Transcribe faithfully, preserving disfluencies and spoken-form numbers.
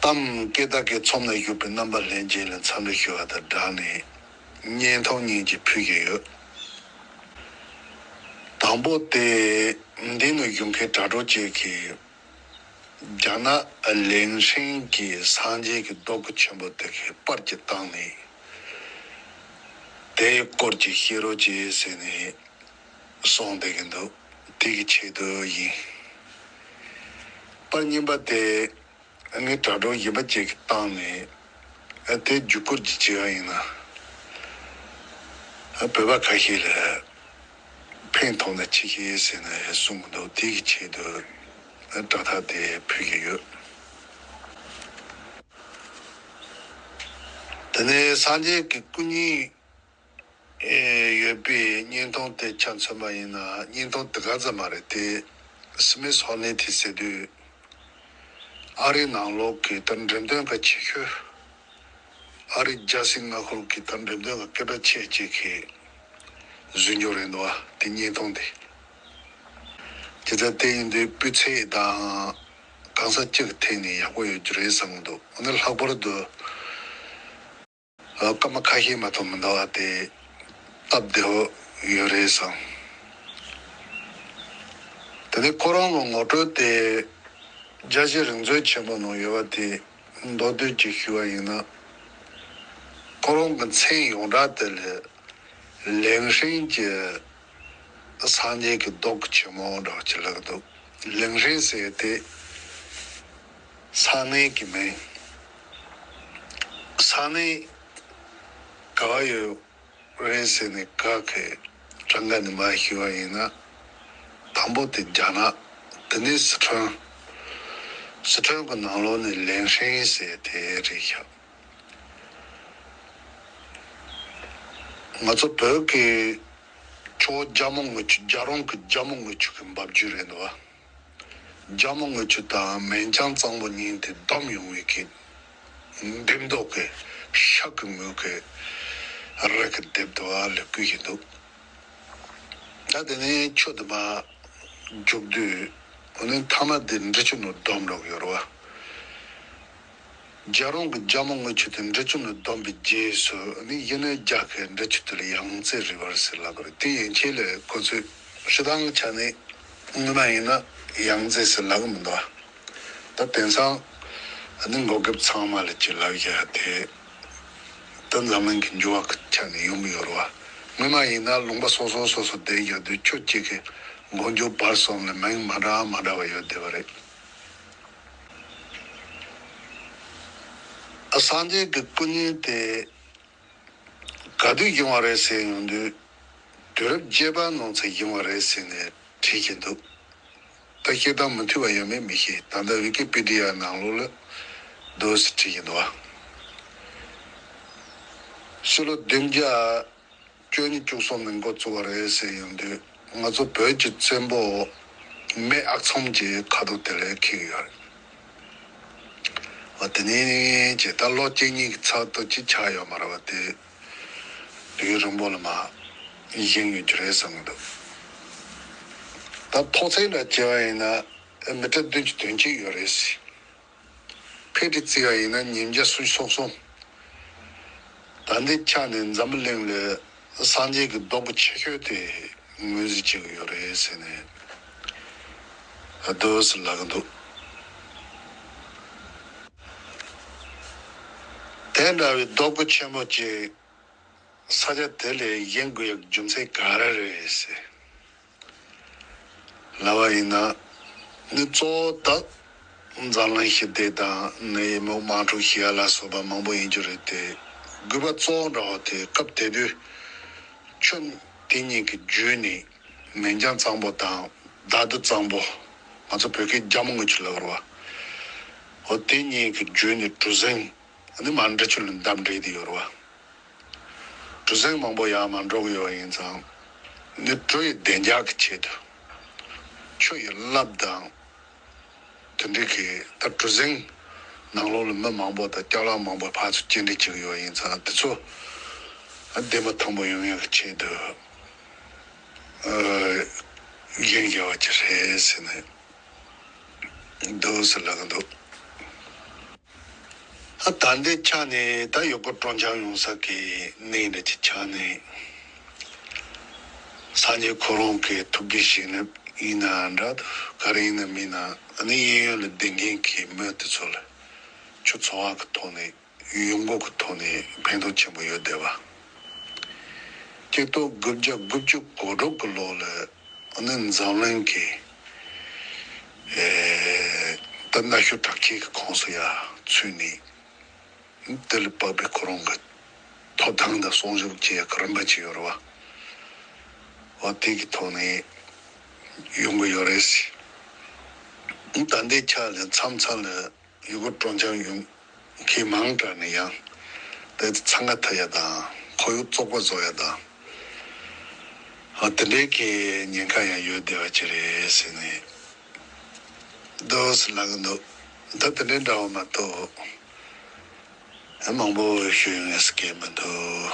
གཏམ་སྐད་བརྡ་སྐད་ཚོམ་ན་བཞུགས་པའི་རྣམ་པ་ལྷན་རྒྱས་ལ་འཚམས་འདྲི་ཞུ་བ་དང་སྦྲགས་ནས་བརྙན་ཐུང་གཉིས་ཅིག་ཕུལ་གྱི་ཡོད། དང་པོ་དེ་འདི་ནས་བཞུགས་མཁན་དྲ་གྲོགས་ཅིག་གིས་རྒྱ་ནག་ལིང་ཧྲིན་གྱི་སངས་རྒྱས་ཀྱི་རྡོ་སྐུ་ཆེན་པོ་དེ་གའི་པར་ཅིག་བཏང་ནས་དེའི་སྐོར་ཅིག་བཤད་རོགས་བྱེད་ཟེར་ནས་གསུངས་བསྡད་ཀྱི་འདུག་དེ་གི་ཆེད་དུ་ཡིན། པར་རྙིང་པ་དེ་ངའི་དྲ་གྲོགས་གཞན་པ་ཅིག་གིས་བཏང་ནས་དེ་བརྒྱུད་སྐུར་གྱི་བྱས་པ་ཡིན་ན་བོད་པ་ཁ་ཤས་ལ་ཕན་ཐོགས་ན་ཆེ་ཤེས་ཟེར་ནས་གསུངས་གི་འདུག་དེ་གི་ཆེད་དུ་དྲ་ཐག་དེ་ཕུལ་གྱི་ཡོད། དེ་ནས་སངས་རྒྱས་ཀྱི་སྐུ་བརྙན་ཡོད་པའི་བརྙན་ཐུང་དེ་ཆ་མཚོན་པ་ཡིན་ན་བརྙན་ཐུང་དེ་ག་ཙམ་མ་རེད་དེ། སི་མི་སོ་ནི་ཐི་ཟེར་དུས་ཨ་རིའི་ནང་ལོགས་ཀྱི་ད་འགྲེམས་སྟོན་ཁང་ཆེ་ཤོས་ཨ་རིའི་རྒྱལ་སྲིད་མངའ་ཁུལ་གྱི་ད་འགྲེམས་སྟོན་ཁང་སྐད་གྲགས་ཆེ་ཆེ་གི་བཟོས་འཇོག་རེད་འདུག་བ་དེ་བརྙན་ཐུང་དེ། དེ་ལྟར་དེ་ཡིན་དུས་སྤུས་ཚད་དང་གང་ས་ཅིག་གི་ཐད་ནས་ཡག་པོ་ཡོད་རྒྱུ་རེད་བསམ་གྱི་འདུག་འོ་ན་ལྷག་པར་དུ། སྐར་མ་ཁ་ཤས་མ་གཏོགས་མི་འདུག་པ་དེ་སྟབས་བདེ་བོ་ཡོད་རེད་བསམ། དེ་ནས་ཁོ་རང་གི་ངོ་སྤྲོད་དེ་རྒྱལ་སྤྱིའི་རིག་མཛོད་ཆེན་མོ་ནང་ཡོད་པ་དེ་མདོར་བསྡུས་ཅིག་ཞུ་བ་ཡིན་ན། ཁོ་རང་གི་མཚན་ཡོངས་གྲགས་དེ་ལ་ལིང་ཧྲིན་གྱི་སངས་རྒྱས་ཀྱི་རྡོ་སྐུ་ཆེན་མོ་འདྲ་བ་ཅིག་ལབ་ཀྱི་འདུག་ལིང་ཧྲིན་ཟེར་དེ་ས་གནས་ཀྱི་མིང་། ས་གནས་ག་བ་ཡོད་རེད་ཟེར་ནས་ག་གི་གྲངས་ཀ་ནས་མར་ཞུ་བ་ཡིན་ན། དང་པོ་དེ་རྒྱ་ནག་དེ་ནས་སི་ཁྲོན། སི་ཁྲོན་གྱི་ནང་ལོགས་ནས་ལིང་ཧྲིན་ཟེར་དེ་རེད་ཤག་ང་ཚོ་བོད་ཀྱི་ཆུ་བོ་རྒྱལ་མོ་རྔུལ་ཆུ་རྒྱལ་རོང་གི་རྒྱལ་མོ་རྔུལ་ཆུ་གི་འབབ་རྒྱུད་རེད་འདུག་བ། རྒྱལ་མོ་རྔུལ་ཆུ་དང་མན་ཇང་གཙང་པོ་གཉིས་དེ་བསྡོམས་ཡོང་བའི་གི་འདེབས་མདོག་གི་ཤ་གི་ངོས་ཀྱི་རི་གི་འདེབས་འདུག་བ་ལ་བསྐུལ་བཞིན་འདུག་ད་དེ་ནས་ཆུ་དེ་མར་རྒྱུག་དུས་འོ་ནི་མཐའ་མ་དེ་འབྲི་ཆུ་ནང་བསྡོམས་འགྲོ་གི་ཡོད་རེད་བ། རྒྱལ་རོང་གི་རྒྱལ་མོ་རྔུལ་ཆུ་དེ་འབྲི་ཆུ་ནང་བསྡོམས་པའི་རྗེས་སུ་ནི་གཞི་ནས་རྒྱ་གི་འབྲི་ཆུ་དེ་ལ་ཡང་རྩེ་རི་བར་ཟེར་ལབ་པ་རེད། དེ་ཡན་ཆད་ལ་ཁོ་ཚོས་སྤྱིར་བཏང་གི་ཆ་ནས་སྔོན་མ་ཡིན་ན་ཡང་རྩེ་ཟེར་ལབ་གི་མི་འདུག་ད་དེང་སང་ནི་འགོག་རྒྱབ་ཚང་མ་ལ་ཅིག་ལབ་བཞག་དེ་ད་འཛམ་གླིང་གི་འགྱུར་བ་གི་ཆ་ནས་ཡོང་གི་ཡོད་རེད་བ། སྔོན་མ་ཡིན་ན་ལུང་པ་སོ་སོ་སོ་སོ་བསྡད་ཡོད་དུས་ཆུ་གཅིག་གི་འགོ་མཇུག་བར་གསུམ་ལ་མིང་མ་འདྲ་མ་འདྲ་བ་ཡོད་བསྡད་པ་རེད། སངས་རྒྱས་ཀྱི་སྐུ་བརྙན་དེ་ག་དུས་བཞེངས་པ་རེད་ཟེར་ཡོང་དུས། དུས་རབས་བརྒྱད་པ་ནང་ཚུད་བཞེངས་པ་རེད་ཟེར་ནས་བྲིས་ཀྱི་འདུག་ད་བཤད་སྟངས་མི་མཐུན་པ་ཡོད་མེད་མི་ཤེས། ད་ལྟ་ཝི་ཀི་པི་ཌི་ཡ་ནང་ལོགས་ལ་འདུག་སེ་བྲིས་ཀྱི་འདུག་བ། ཕྱི་ལོ་བདུན་བརྒྱ་བཅུ་གཉིས་བཅུ་གསུམ་ནས་འགོ་བཙུགས་པ་རེད་ཟེར་ཡོང་དུས། ང་ཚོ་བོད་ཀྱི་བཙན་པོ་སྨད་ཨག་ཚོམ་གྱི་ཁ་ཐུག་དེ་ལ་འཁེལ་གྱི་ཡོད་རེད། འོ་དེ་ནས་ཀྱི་ད་ལོ་གཅིག་གཉིས་ཀྱི་ཚབ་ཏུ་ཅི་ཆགས་ཡོད་མ་རེད་བ། དེ་དུས་རིང་པོ་ལ་མར་བཞེངས་ཡོད་རྒྱུ་རེད་བསམ་གྱི་འདུག་ད་ཐོག་ཚད་འདྲ་བྱས་པ་ཡིན་ན་མི་ཊར་བདུན་ཅུ་དོན་གཅིག་ཡོད་རེད་ཟེར། ཕལ་ཆེར་བརྩིས་པ་ཡིན་ན་ཉིས་བརྒྱ་སུམ་ཅུ་སོ་གསུམ། ད་ལྟའི་ཆ་ནས་འཛམ་བུ་གླིང་ལ་སངས་རྒྱས་ཀྱི་རྡོ་སྐུ་ཆེ་ཤོས་དེ་ངོས་འཛིན་བྱེད་ཀྱི་ཡོད་རེད་ཟེར་ནས་འདུག་སེ་ལབ་ཀྱི་འདུག་དེ་འདྲ་བའི་རྡོ་སྐུ་ཆེན་པོ་ཅིག་ས་ཆ་དེ་ལ་བཞེངས་དགོས་ཡག་རྒྱུ་མཚན་ག་རེ་རེད་ཟེར། ལབ་པ་ཡིན་ན། ནི་གཙོ་བོ་ད་འཛམ་གླིང་ཞི་བདེ་དང་ནི་མི་དམངས་ཁྲོད་ཞི་ཡ་ལ་སོགས་པ་མང་པོ་ཡིན་རྒྱུ་རེད་དེ། དགོས་པ་གཙོ་བོ་འདྲ་བོ་དེ་སྐབས་དེ་དུས་ཆུ་དེ་གཉིས་ཀྱི་བརྒྱུད་ནས་མན་ཇང་གཙང་པོ་དང་མདའ་མདུང་གཙང་པོ། ང་ཚོ་བོད་སྐད་རྒྱལ་མོ་རྔུལ་ཆུ་ལབ་རེད་བ། འོ་དེ་གཉིས་ཀྱི་བརྒྱུད་ནས་གྲུ་གཟིངས་ནི་མར་འབྲི་ཆུ་ལ་འདབས་འབྲེལ་དེ་ཡོད་རེད་བ། གྲུ་གཟིངས་མང་པོ་ཡར་མར་འགྲོ་གི་ཡོད་པ་ཡིན་ཙང་། ནི་གྲུ་ཡི་བདེ་འཇགས་ཀྱི་ཆེད་དུ། ཆུ་ཡི་རླབས་དང་། དེ་འདྲའི་གི་ད་གྲུ་གཟིངས་ནང་ལོགས་ལ་མི་མང་པོ་དང་ཅ་ལག་མང་པོ་ཕར་ཚུར་སྐྱེལ་འདྲེན་བྱེད་ཀྱི་ཡོད་པ་ཡིན་ཙང་དེ་ཚོ་བདེ་མོ་ཐང་པོ་ཡོང་ཡག་གི་ཆེད་དུ། ཨ། བཞེངས་བཞག་པ་ཅིག་རེད་ཟེར་ནས་འདུག་སེ་ལབ་ཀྱི་འདུག་ཨ་ད་འདི་ཆ་ནས་ད་ཡུལ་སྐོར་སྤྲོ་འཆམ་ཡོང་ས་གི་གནས་འདྲ་ཅིག་ཆགས་ནས། སང་ཉིན་ཁོ་རང་གི་ཐུགས་ཀྱི་བཞེད་ནི་ཡིན་ན་འདྲ། ག་རེ་ཡིན་ན་མིན་ན། ཨ་ནི་གཡས་གཡོན་ལ་བསྡད་མཁན་གྱི་མི་དེ་ཚོ་ལ་ཁྱོད་འཚོ་བ་གི་ཐོག་ནས། ཡོང་སྒོ་གི་ཐོག་ནས་ཕན་ཐོགས་ཆེན་པོ་ཡོད་བསྡད་པ། སྤྱི་ལོ་དགུ་བརྒྱ་དགུ་བཅུ་གོ་དྲུག་གི་ལོ་ལ་ཨ་ནི་འཛམ་གླིང་གི་ཨེ་ད་གནའ་ཤུལ་གྲགས་ཅན་གྱི་ཁོངས་སུ་ཡ་ཚུད་ནས། དེ་ལ་དཔག་པའི་ཁོ་རང་གི་ཐོབ་ཐང་དང་གསོག་འཇོག་བྱེད་ཡག་གི་རིམ་པ་ཅིག་ཡོད་རེད་བ། འོ་དེ་གི་ཐོག་ནས་ཡོང་གི་ཡོད་རེད། ད་ལྟའི་ཆ་ལ་མཚམས་མཚམས་ལ་ཡུལ་སྐོར་སྤྲོ་འཆམ་ཡོང་མཁན་མང་དྲགས་ནས་ཡང་། དེ་འཚང་ཁ་འཐེན་ཡ་དང་ཁོར་ཡུག་བཙོག་པ་བཟོ་ཡ་དང་། ཨ་དེ་འདྲའི་གི་ཉེན་ཁ་ཡང་ཡོད་བསྡད་པ་ཅིག་རེད་ཟེར་ནས་འདུག་ཟེར་ལབ་གི་འདུག་ད་དེ་འདྲའི་འདྲ་བ་མ་གཏོགས་ཨ་མང་པོ་ཞུ་ཡོང་ངེས་ཀྱི་མི་འདུག